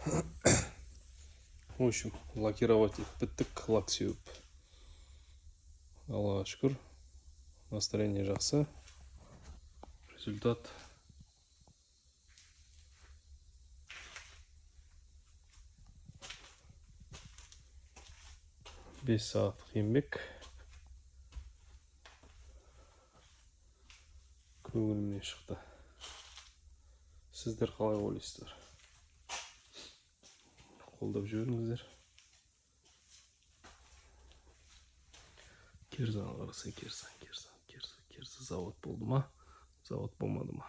В общем, лакировать етіп біттік, лак сеуіп. Аллаға шүкір, настроение жақсы. Результат 5 сағаттық еңбек көңілімнен шықты. Сіздер қалай ойлайсыздар? Қолдап жіберіңіздер. Керзаны қарасай, керзан, керзан, керза, керза завод болды ма, завод болмады ма?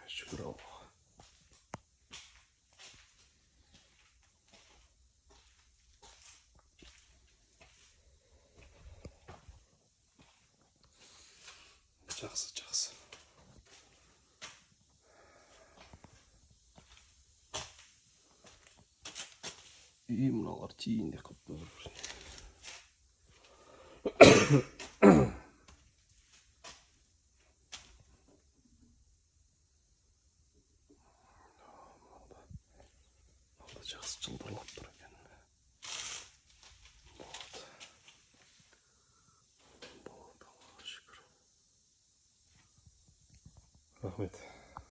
Шүкір Аллаға. Жақсы, жақсы. И мыналар тиін деп қалыпты бір біріне. Мынау да жақсы жылтырлап тұр екен. Болады, болады, Аллаға шүкір. Рахмет.